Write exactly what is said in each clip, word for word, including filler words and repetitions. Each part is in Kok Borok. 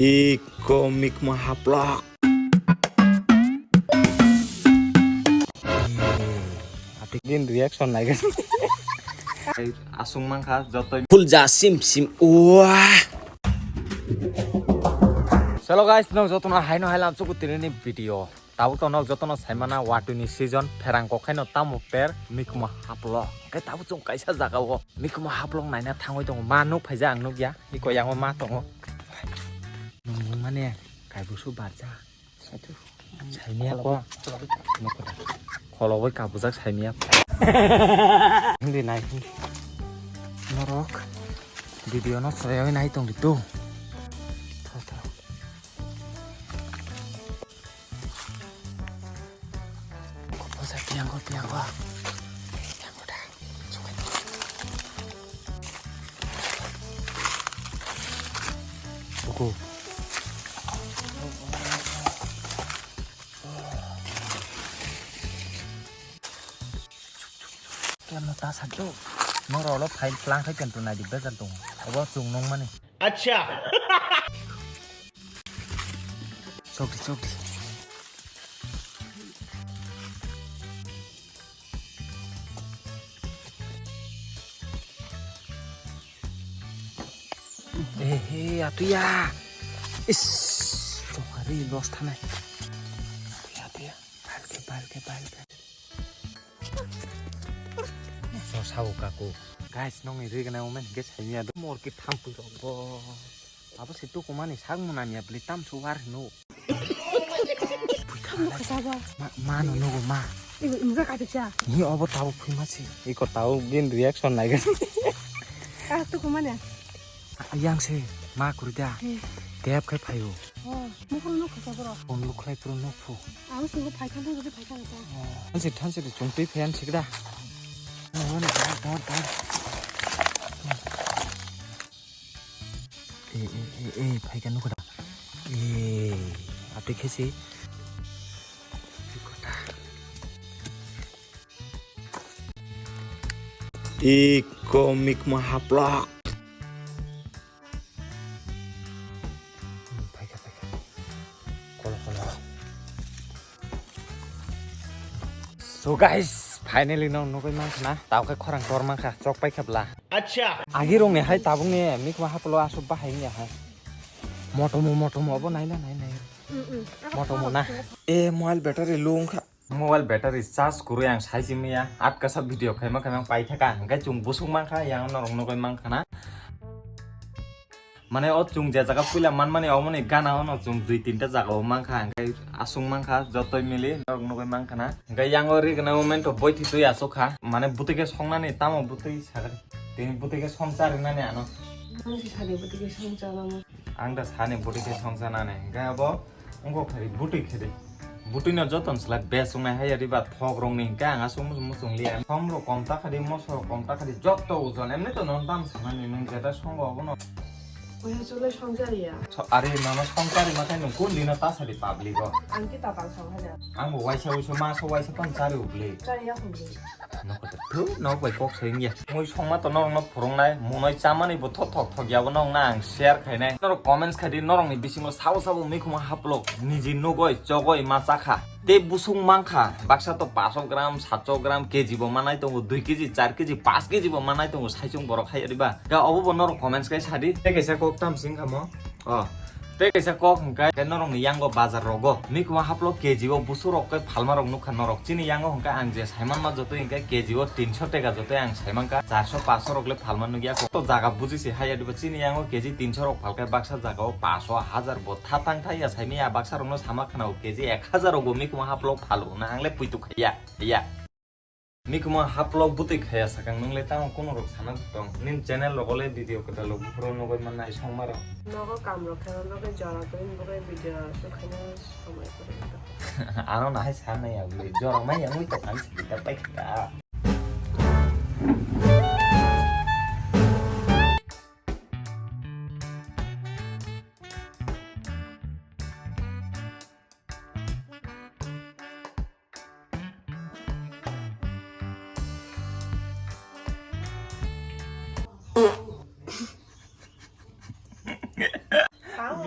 Iko mikma haplok. Atik din reaction naigan. Asung mangkha jotoi. Full ja sim sim. Wah. Hello guys, no jotono haino hailam chuku tinini video. Tabuk to nok jotono saimana watui ni season, pherang kokhaino tamo per mikma haplok. Khe tabuk chwng kaisa jaga o mikma haplok naina thangwi tongo. Ma nuk phaija ang nukya. Iko yango ma tongo. Nung mane kaibusu barja. Saimia ko. Kholo bai kabujak saimia. Hindi nai hindi. Norok video no soyoi nai tong ditu. Koposa pianggo, pianggo. Pianggo da. Sungai. Buku. Kemo ta sakdo. Noro lo file plang khai ken tu nai di bezar dong. Abo chung nong mani. Acha. Chokdi, chokdi. Eh, eh, atuya. Is, chokari los thanai. Atuya, atuya. Balke, balke, balke. So sao kaku. Guys, nongni rigna omen hingke saimia do. Mor ke thampui rok bo. Abo se tukumani sak muna niya bli tam su war hino. Nukha sabo. Ma, ma no nugo ma. Ibo imga katiksa. Ni obo tabo phui ma si. Iko tabo gin reaction naigan. Ah, tukumani. Yang se ma kuri da. Eh. Tep khe phaio. Oh, mukuru nukha sabo ro. Phone lukhlai puru nukphu. Ang sungo phaikha bo jodi phaikha ta. Thansi, thansi de chungtwi phayan sikda. Oh, no, no, no, no. Eh, eh, eh, eh, phaikha nukha da. Eh, ati khesi. Iko mikma haplok. Phaikha, phaikha. Kolo, kolo. So guys, finally no nugui mankha na. Tao khe khorang tor mankha, chok paikha bla. Acha. Agi rong ni hai tabuk ni mikma haplo asuk bahai ni hai. Motomo, motomo abo nai na, nai, nai. Mm, mm. Motomo na. E mobile battery low wngkha. Mobile battery charge kwrwi ang sai si maya, atkasa video khaima khaima ang paithaka, hwnkhe chwng busuk mankha, yang norok nugui mankha na. Mane o chwng je jaga puila manmani, omoni gana ono chwng dui tinta jaga o mankha, hwnkhe aswk mankha, jotoi mili norok nugui mankha na. Hwnkhe yang o rigna moment o boithi twi aswk kha, mane bwtwi khe songnani, tamo bwtwi sakha, tini bwtwi khe songcha rinani ano. Nang si sani bwtwi khe songcha nang. Ang da sani bwtwi khe songcha nani, hwnkhe abo Wngkok khe di, bwtwi khe di. Bwtwino joton slai best wngnai hai ya diba thok rokni hwnkhe ang aswk muchung muchung liya. Som rok kom ta kha di, moso rok kom ta kha di, joto ojon. Emni to non tam sanani nwng jeta songo abono. Oya chole songja ya. So, are nono songchari ma khe nwng kun dino ta sa di public o. Ang ki ta pang song hai ya. Ang bo waisa waisa ma so waisa pan chari ubli. Chari ya hum. Nok bai kok sai wngya. Mui songma to norokno phwrwngnai, munoi chamani bo thok thok thok ya bo nokna ang share khainai. Norok comments khai di, norokni bisingo sabo sabo mikhumo haplok niji nugoi chogoi ma chakha. Tei busung mankha, baksa to paanch sho gram, saat sho gram, K G bo manai tongo, dui K G, char K G, paanch K G bo manai tongo, saichung borok hai riba. Ga obo bo norok comments khai sadi. Tei kaisa kok tam sing khamo. Oh. Tei kaisa kok hwnkhe, hwnkhe norokni yango bazar rogo mikhumo haplo K G o busurok khe phalmarok nukha norok. Chini yango hwnkhe ang je saimanma jotoi hwnkhe K G o tinsho teka jotoi ang saimankha, charsho paanch sho rok le phalma nukya. Koto jaga buji se haya diba chini yango K G tinsho rok phalkhe baksa jaga o paanch sho, hajar bo tha tang thaya saimaya baksa rokno sama khna o K G ek hajar rok bo mikhumo haplo phalo hwnna ang le puitu khaya, ya. Mikhumo haplok bwtwi khaya sakang, nwng le tamo kuno rok sana tong? Nini channel rogo le video kwtal rok buphuru nugui mannai songma rok. Nogo kam rok khe nogo jora kwrwini bagwi video shoot khaina somai kwrwi wngkha. Ano nahai san nai ya bwlwi, jora mai ya wngwi tong ani sidi ta pai kha.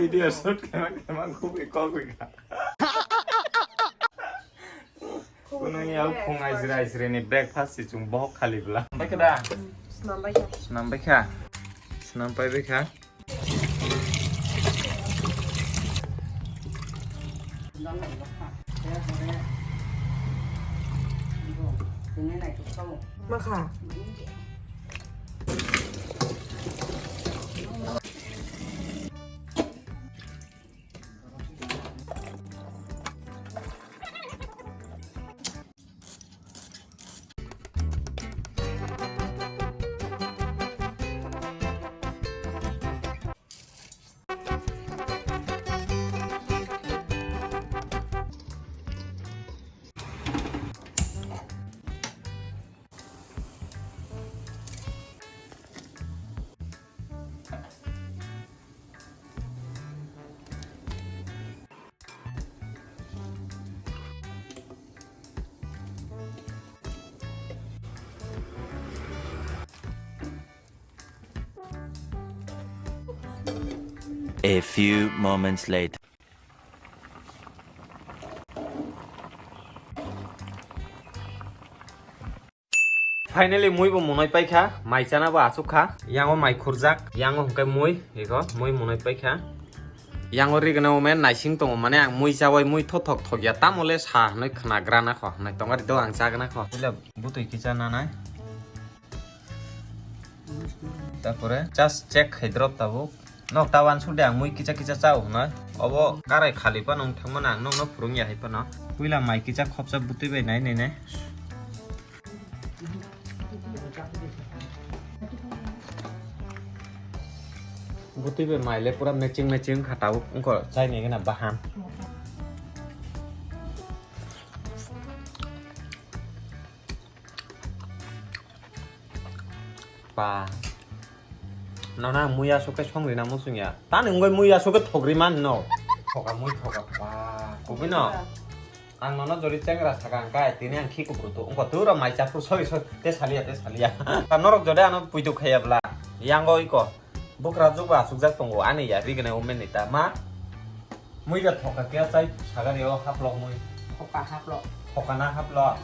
Video shoot kema kema kubi kokwi ka. Kuno ya phung aisre aisre ni breakfast si chung bohok khali bla. Bai kada. Snam bai kha. Snam bai kha. Snam pai bai kha. Makha. A few moments later. Finally, mui bo munoi paikha, mai chana bo asuk kha. Yango mai khurjak, yango hwnkhe mui, ego mui munoi paikha. Yango rigna omen naising tongo, mane ang mui chabai mui thothok thokya, tamole sa hwnwi khnagrana kho, hwnwi tongari do ang chagna kho. Butwi kisa nanai. Tarpore just check khai drop tabuk. Nok ta wansuk de ang mui kicha kicha chao hwnwi. Obo karai khali phano wng thangmano ang nokno phwrwngya hai phano. Puila mai kicha khopsa butwi bai nai nai nai. Butwi bai mai le pura matching matching kha tabuk wngkha chaini gana bahan. Pa. Nono ang mui asuk khe songri na muchung ya. Tani wngwi mui asuk khe thogri man no. Thoka mui thoka pa. Kubui no. Ang nono jori chengra saka ang kai tini ang khi kubru tu. Wngkha tu ro mai chapur sori sori te salia te salia. Ta norok jode ano puitu khaya bla. Yango iko. Bukra jukba asukjak tongo ani ya rigene omen ni ta ma. Mui da thoka kya chai sagari o haplok mui. Thoka haplok. Thoka na haplok.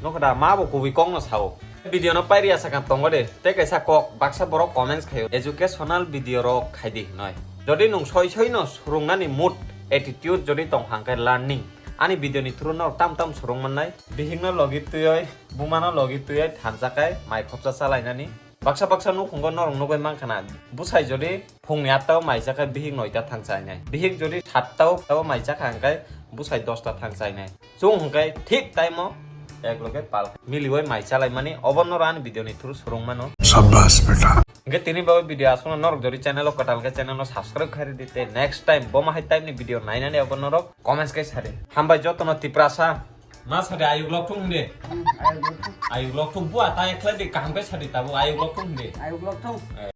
Nokho da ma bo kubui kok no sao. Video no pairi asa kan tongo de. Te kaisa kok baksa borok comments khaio. Educational video rok khai di hinoi. Jodi nung soi soi no surungnani mood, attitude jodi tong hangkhe learning. Ani video ni through no tam tam surung mannai. Bihik no logi tuyoi, buma no logi tuyoi thansa kai mai khopsa chalainani. Baksa baksa nukhungo norok nugui mankha na. Bwsai jodi phungni atta o mai chakha bihik noita thang chainai. Bihik jodi satta o, o mai chakha hwnkhe bwsai dosta thang chainai. Chwng hwnkhe thik time o ek loge pal miliui mai chalaimani obo norok ani video ni through surung mano. Sabbas beta. Hwnkhe tini bagwi video aswkno norok jodi channel o kwtal khe channel no subscribe khai rwdi tei next time bo ma hai type ni video nainani obo norok comments khe sadi. Hambai jotono Tiprasa. Ma sadi ayuk lok thung hindi. Hmm, ayuk lok thung. Ayuk lok thung bua ta ekhlai di kaham khe sadi tabuk ayuk lok thung hindi. Ayuk lok thung. Eh.